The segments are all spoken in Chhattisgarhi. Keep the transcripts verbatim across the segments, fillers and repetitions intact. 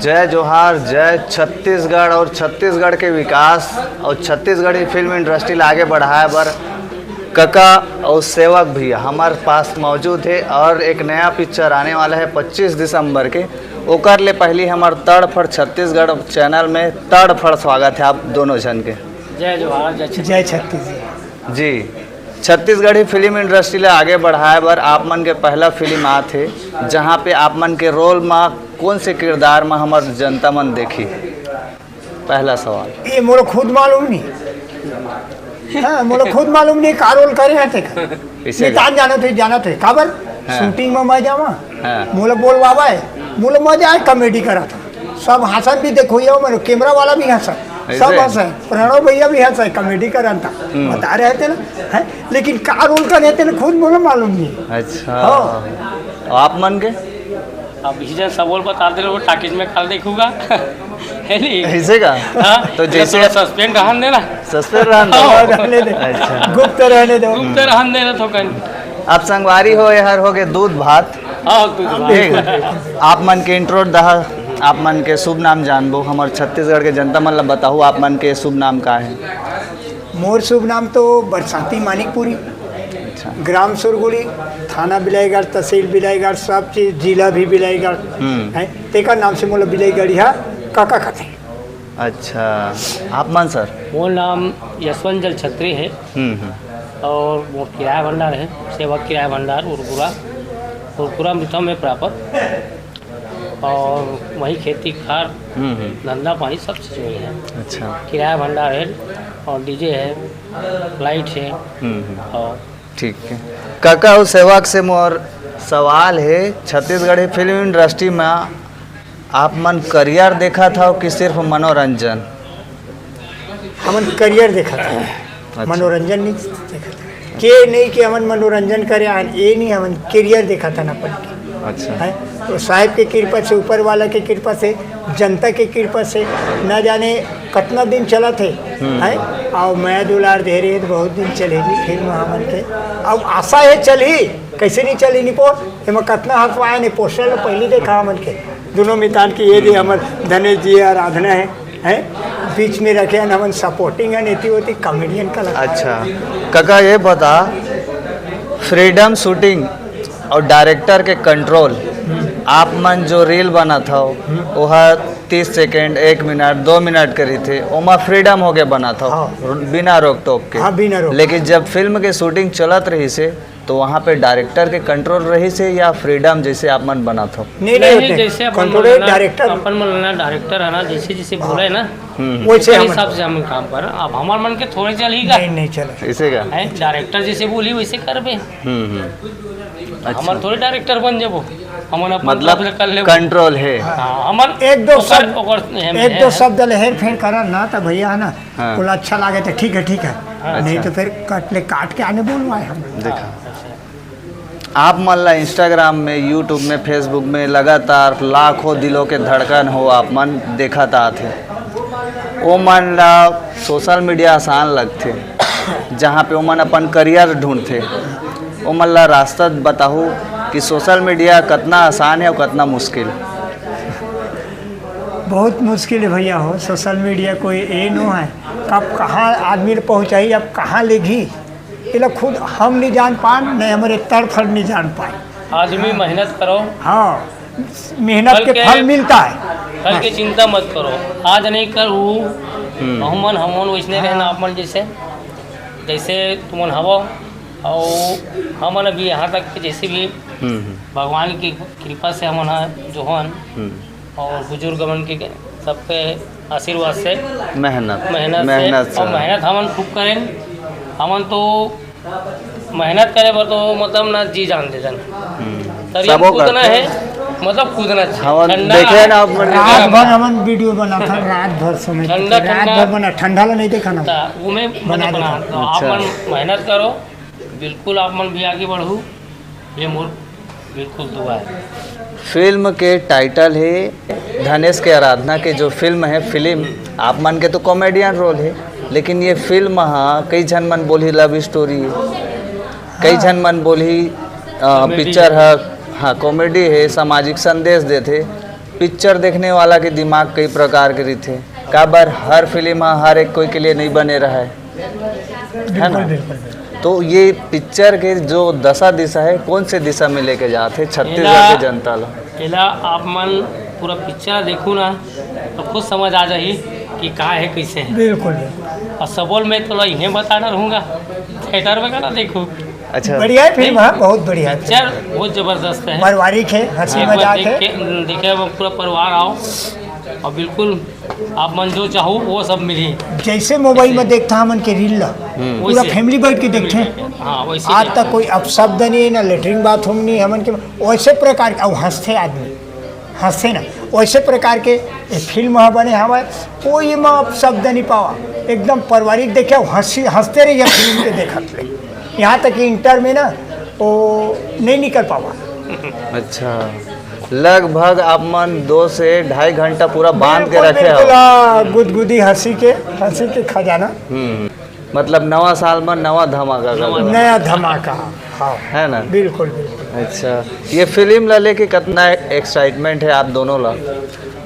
जय जोहार, जय छत्तीसगढ़ और छत्तीसगढ़ के विकास और छत्तीसगढ़ी फिल्म इंडस्ट्री ला आगे बढ़ाए बर कका और सेवक भी हमारे पास मौजूद है और एक नया पिक्चर आने वाला है पच्चीस दिसंबर के। ओकर ले पहली हमार तड़फड़ छत्तीसगढ़ चैनल में तड़फड़ स्वागत है आप दोनों जन के। जय जोहार, जय छत्तीसगढ़। जय छत्तीसगढ़। जी, छत्तीसगढ़ी फिल्म इंडस्ट्री ला आगे बढ़ाए बर आप मन के पहला फिल्म आत हे, जहाँ पे आप मन के रोल मा कौन से किरदार मा हमर जनता मन देखी? पहला सवाल। ये मोला खुद मालूम नहीं। हाँ, मोला खुद मालूम नहीं का रोल करे हैं तेकर। इसे नितान जानत है, जानत है। काबर? हाँ। शूटिंग में मैं जावा, हाँ। मोला बोलवावा है, मोला मजा आए कॉमेडी करा था। सब हंसन भी देखो, ये मेरे कैमरा वाला भी हंसा, सब ऐसे? हंसा है, प्रणव भैया भी हंसा है, कॉमेडी करा था। बता रहे थे ना, है? लेकिन का रोल करे थे ना, खुद मोला मालूम नहीं। अच्छा। हाँ। और आप मन के? अब इसी जन सबोल बता दे, वो टाकिज में कल देखूंगा। है नहीं? ऐसे का? हाँ? तो जैसे थोड़ा सस्पेंस रहन देना। सस्पेंस रहन दो। हाँ, रहने दे। अच्छा। गुप्त रहने दो। गुप्त रहन देना तो कहीं। आप संगवारी हो, ये हर हो गए दूध भात। हाँ, तू तो ठीक है। आप मन के इंट्रो दहा, आप मन के शुभ नाम जानबो, हमर छत्तीसगढ़ के जनता मन ला बताहू, आप मन के शुभ नाम का है? मोर शुभ नाम तो बरसाती मानिकपुरी, अच्छा। ग्राम सुरगुड़ी, थाना बिलाईगढ़, तहसील बिलाईगढ़, सब चीज, जिला भी बिलाईगढ़ हम्म। है। तेकर नाम से मोला बिलाईगढ़िया काका कथे। अच्छा, आप मन सर? मोर नाम यशवंत जल छत्री है हम्म हम्म। और मोर किराया भंडार है, सेवक किराया भंडार उरपुरा। उरपुरा में तो मैं प्रापर और वही खेती खार, हम्म हम्म। धंधा पानी सब चीज़ वही है। अच्छा। किराया भंडार है और डीजे है, लाइट है हम्म हम्म। और ठीक है। काका और सेवक से मोर सवाल है, छत्तीसगढ़ी फिल्म इंडस्ट्री में आप मन करियर देखा था कि सिर्फ मनोरंजन? हमन करियर देखत हन, मनोरंजन नहीं देखत हन। के नहीं कि हमन मनोरंजन करे आन, ये नहीं, हमन करियर देखत हन अपन के। अच्छा। है तो साहेब के कृपा से, ऊपर वाला के कृपा से, जनता के कृपा से, न जाने कतना दिन चलत हे, है। और मया दुलार दे रहे तो बहुत दिन चलेगी फिल्म हमन के। अब आशा है चलही, कैसे नहीं चली निपोर, एमा कतना हंसवाए ने पोस्टर में पहली देखा हमन के दोनों मितान की, ये दे हमर धनेश जी आराधना है, है। बीच में रखे हन हमन सपोर्टिंग है, नेती होती कॉमेडियन कलाकार। अच्छा काका, ये बता, फ्रीडम शूटिंग और डायरेक्टर के कंट्रोल, आप मन जो रील बनात हव, ओहा तीस सेकेंड, एक मिनट, दो मिनट के रहिथे, ओमा फ्रीडम होके बनात हव, हाँ। बिना रोक टोक के। हाँ, बिना रोक। लेकिन जब फिल्म के शूटिंग चलत रहिसे, तो वहाँ पे डायरेक्टर के कंट्रोल रहिसे या फ्रीडम जैसे आप मन बनात हव? नहीं, नहीं, नहीं, जैसे अपन कंट्रोल मन लेना, डायरेक्टर। अपन मन लेना डायरेक्टर है ना, जैसे जैसे बोले ना, हम्म। वैसे उसके हम हिसाब से हम काम कर। अब हमार मन के थोड़े चल ही का नहीं, नहीं चला। इसे का? है, डायरेक्टर जैसे बोली वैसे करबे। हम्म हम्म। अच्छा। हमार थोड़े डायरेक्टर बन जाबो, हमन अपन मतलब तरफ से कर लेबो। कंट्रोल है। हाँ, हमन एक दो ओकर- शब्द, ओकर एम एक है। दो शब्द ले हेर फेर करा ना, तो भैया है ना, हाँ। बोला अच्छा लागे तो ठीक है, ठीक है, नहीं तो फिर कट ले, काट के आने बोलवाए हम। देखा, आप मन ला इंस्टाग्राम में, यूट्यूब में, फेसबुक में लगातार लाखों दिलों के धड़कन हो आप मन देखत आत हे। ओ मन ला सोशल मीडिया आसान लगथे, जहाँ पे ओमन अपन करियर ढूंढथे। ओ मन ला रास्ता बताहू कि सोशल मीडिया कतना आसान है और कतना मुश्किल। बहुत मुश्किल है भैया हो, सोशल मीडिया कोई ए नो है, कब कहाँ आदमी ल पहुँचाई, अब कहाँ लेगी, ये लोग खुद हम नहीं जान पान, नहीं हमारे तड़फड़ नहीं जान पाए। आदमी मेहनत करो, हाँ, मेहनत फल के के फल मिलता है। कल के चिंता मत करो, आज नहीं कल वो बहुमन हमन वैसने रहना आप मन जैसे, जैसे तुमन हवो। और हमन अभी यहाँ तक के जैसे भी हम्म, हम्म, भगवान की कृपा से हमन ह जो हन हम्म। और बुजुर्ग मन के सबके आशीर्वाद से, मेहनत, मेहनत मेहनत से, और से। मेहनत हमन खूब करें। हमन तो मेहनत करे बर तो मतलब ना जी जान दे दन। हम्म। शरीर सबो कूदना करथे। है, मतलब कूदना चाहिए। हमन ठंडा देखे रहा। ना, अपन रात भर हमन वीडियो बनाथन, रात भर समय ठंडा, रात ठंडा। भर बना, ठंडा ला नहीं देखा ना। ता वो में बना मतलब बना देता। तो आप अच्छा। मन मेहनत करो, बिल्कुल आप मन भी आगे बढ़ू, ये मोर बिल्कुल दुआ है। फिल्म के टाइटल है धनेश के आराधना के, जो फिल्म है, फिल्म आप मन के तो कॉमेडियन रोल है, लेकिन ये फिल्म हा कई झन मन बोलही लव स्टोरी है, कई झन मन बोलही, अ, पिक्चर है, हाँ, कॉमेडी है, सामाजिक संदेश देथे। पिक्चर देखने वाला के दिमाग कई प्रकार के रहिथे, काबर हर फिल्म ह हर एक कोई के लिए नहीं बने रहय, है ना? बिल्कुल बिल्कुल बिल्कुल। तो ये पिक्चर के जो दशा दिशा है, कौन से दिशा में लेके जात है छत्तीसगढ़ एला- के जनता ला? एला आप मन पूरा पिक्चर देखू ना, तो खुद समझ आ जाही कि का है, कैसे है। बिल्कुल बिल्कुल। और सबोल में तो इन्हें बता रहूँगा, थिएटर में का ना देखू। अच्छा। बढ़िया है फिल्म, हाँ, बहुत बढ़िया है। पिक्चर बहुत जबरदस्त है। पारिवारिक है, हंसी एक बार मजाक देख है। के, देखे वो पूरा परिवार आओ और बिल्कुल आप मन जो चाहो वो सब मिली। जैसे मोबाइल में देखता हमन के रील ला, पूरा वैसे। फैमिली बैठ के देखते हैं। हाँ, वैसे आज ही। तक कोई अपशब्द नहीं, ना लेटरिन बाथरूम नहीं हमन के, वैसे प्रकार के, अब हंसते आदमी, हंसते ना, वैसे प्रकार के ये फिल्म ह बने हवय, कोई में अपशब्द नहीं पावा, एकदम पारिवारिक देखे, हंसी, हंसते रहिए फिल्म के देखत ले। यहाँ तक कि इंटर में ना वो नहीं निकल पावा। अच्छा, लगभग आप मन दो से ढाई घंटा पूरा बांध के बिल्कुल, रखे हो। बिल्कुल, हाँ, गुदगुदी हंसी के, हंसी के खजाना। हम्म, मतलब नवा साल में नवा धमाका कर दो। नया धमाका। हाँ, है ना? बिल्कुल बिल्कुल। अच्छा, ये फिल्म ला लेके कितना एक्साइटमेंट है आप दोनों ला?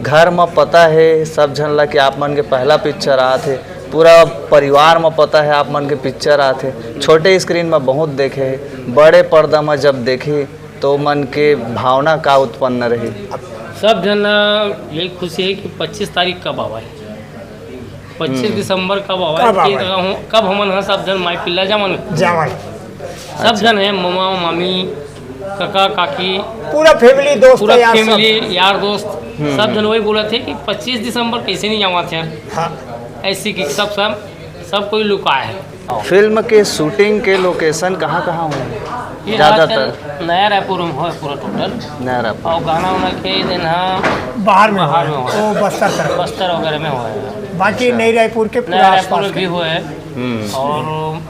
घर में पता है सब झन ला कि आप मन के पहला पिक्चर आत है, पूरा परिवार में पता है आप मन के पिक्चर आत है, छोटे स्क्रीन में बहुत देखे है, बड़े पर्दा में जब देखी तो मन के भावना का उत्पन्न रही? सब झन ला यही खुशी है कि पच्चीस तारीख कब आवा है, पच्चीस दिसंबर कब आवा है, कब आवा कि है? कब हम- कब हमन ह सब झन माई पिल्ला जावन। जावन। सब झन है, ममा मामी, काका काकी, पूरा फैमिली, दोस्त पूरा यार, सब। फैमिली, यार दोस्त, सब झन वही बोलत है कि पच्चीस दिसंबर कैसे नहीं आवा थे यार। हाँ। ऐसी कि सब सब सब कोई लुकाए है। फिल्म के शूटिंग के लोकेशन कहाँ कहाँ हुए हैं? ये ज़्यादातर आजकल नया रायपुर में हुआ है पूरा टोटल। नया रायपुर। और गाना वाना के दिन हाँ बाहर में बाहर हुआ में है। हुआ है। वो बस्तर तरफ। बस्तर वगैरह में हुआ है। बाकी नई रायपुर के पूरा नया रायपुर आसपास में भी के। हुआ है। हम्म। और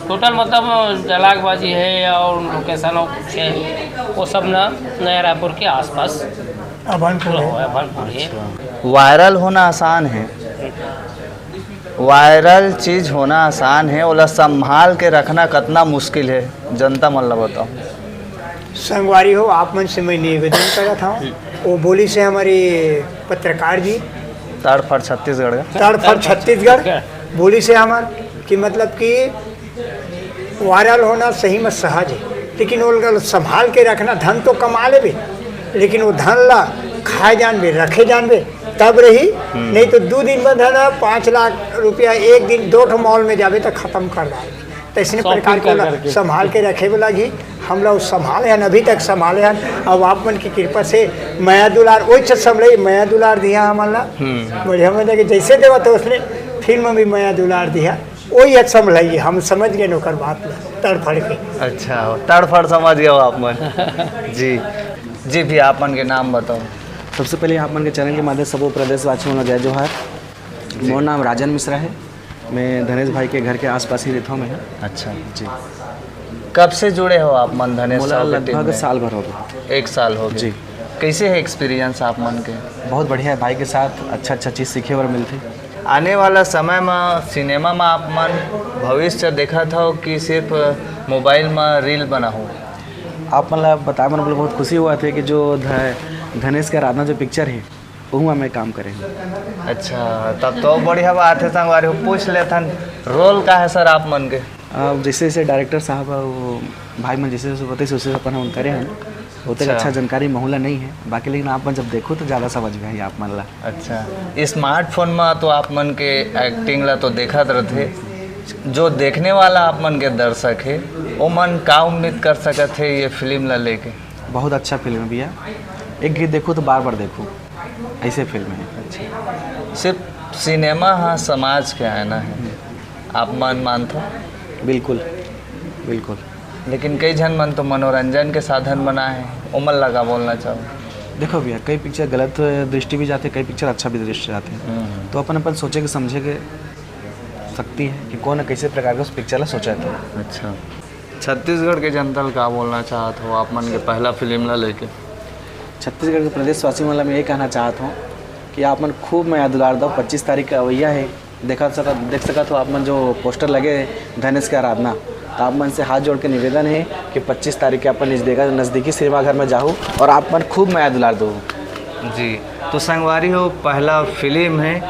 टोटल मतलब जलागबाजी है और लोकेशन और कुछ है, वो सब ना नया रायपुर के आसपास अभनपुर पूरा है। हुआ है, भरपूर है। वायरल होना आसान है, वायरल चीज होना आसान है, ओला संभाल के रखना कितना मुश्किल है, जनता मन ला बताओ। संगवारी हो, आप मन से मैं निवेदन करत हूँ, वो बोली से हमारे पत्रकार जी, तड़फड़ छत्तीसगढ़ का। तड़फड़ छत्तीसगढ़, बोली से हमार कि मतलब कि वायरल होना सही में सहज है, लेकिन वो लोग संभाल के रखना, धन तो कमा लेबे, लेकिन वो धन ला खाए जानबे, रखे जानबे, तब रही। नहीं तो दो दिन में धन है, पाँच लाख रुपया एक दिन दो ठो मॉल में जाबे तो खत्म कर डाल। तो इसने Shopping प्रकार को कर ला करके। संभाल के रखे वाला जी, हम लोग संभाले हैं, अभी तक संभाले हैं। अब आप मन की कृपा से मया दुलार वही चीज संभले, मया दुलार दिया हमन ला। बढ़िया मजा के जैसे देवा तो उसने फिल्म में भी मया दुलार दिया, वही अच्छा संभलाइए, हम समझ गए ओकर बात ला, तड़फड़ के। अच्छा, तड़फड़ समझ गए हो आप मन। जी, जी भी आप मन के नाम बताओ। सबसे पहले आप मन के चैनल के माध्यम से सबो प्रदेशवासी मन ला जय जोहार। मोर नाम राजन मिश्रा है, मैं धनेश भाई के घर के आसपास ही रहता हूँ मैं। अच्छा, जी। कब से जुड़े हो आप मन धनेश मोला साहू के टीम लगभग में? साल भर हो गया। एक साल हो गया। जी। कैसे है एक्सपीरियंस आप मन के? बहुत बढ़िया है, भाई के साथ अच्छा अच्छा चीज़ सीखे बर मिलते। आने वाला समय में सिनेमा में आप मन भविष्य देखत हो कि सिर्फ मोबाइल में रील बनाहू? आप मन ला बताए मन बहुत खुशी हुआ थे कि जो ध-, धनेश के आराधना जो पिक्चर है, वहू में काम करे हैं। अच्छा, तब तो बढ़िया बात है संगवारी हो, पूछ लेथन, रोल का है सर आप मन के? अब जैसे जैसे डायरेक्टर साहब है, वो भाई मन जैसे जैसे बताइस वैसे अपन हम करे हैं। ओतेक अच्छा। अच्छा जानकारी महू ला नहीं है, बाकी लेकिन आप मन जब देखो तो ज़्यादा समझ में आई आप मन ला। अच्छा, स्मार्टफोन में तो आप मन के एक्टिंग ला तो देखत रहते, जो देखने वाला आप मन के दर्शक है, वो मन का उम्मीद कर सकत है ये फिल्म ला लेके? बहुत अच्छा फिल्म है भैया, एक गीत देखो तो बार बार देखो, ऐसे फिल्म है। सिर्फ सिनेमा हाँ समाज के आईना है, आप मन मानथो? बिल्कुल, बिल्कुल। लेकिन कई झन मन तो मनोरंजन के साधन बनाए हैं, ओमन ला का बोलना चाहो? देखो भैया, कई पिक्चर गलत दृष्टि भी जाते, कई पिक्चर अच्छा भी दृष्टि जाते हैं। हम्म। तो अपन अपन सोचे के समझे के शक्ति है कि कौन कैसे प्रकार के उस पिक्चर ला सोचा था। अच्छा, छत्तीसगढ़ के जनता ला का बोलना चाहत हो आप मन के पहला फिल्म ला लेके? छत्तीसगढ़ के प्रदेशवासी मन ला मैं ये कहना चाहत हूँ कि आप मन खूब मया दुलार दो। पच्चीस तारीख का अवैया है, देखा सकत देख सकत हो आप मन जो पोस्टर लगे है धनेश के आराधना, तो आप मन से हाथ जोड़ के निवेदन है कि पच्चीस तारीख के अपन नजदीका नज़दीकी सिनेमाघर में जाहू और आप मन खूब मया दुलार दो। जी, तो संगवारी हो, पहला फिल्म है,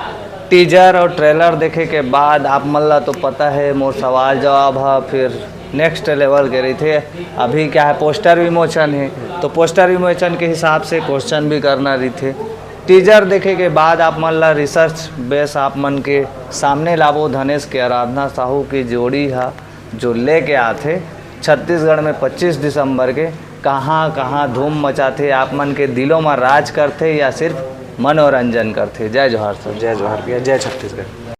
टीजर और ट्रेलर देखे के बाद आप मन ला तो पता है, मोर सवाल जवाब हा फिर नेक्स्ट लेवल के रहिथे। अभी क्या है, पोस्टर विमोचन है, तो पोस्टर विमोचन के हिसाब से क्वेश्चन भी करना रहिथे। टीजर देखे के बाद आप मन ला रिसर्च बेस आप मन के सामने लाबो, धनेश के आराधना साहू की जोड़ी हा जो लेके आथे छत्तीसगढ़ में पच्चीस दिसंबर के कहाँ कहाँ धूम मचाथे, आप मन के दिलों में राज करथे या सिर्फ मनोरंजन करथे। जय जोहार सर। जय जोहार भैया, जय छत्तीसगढ़।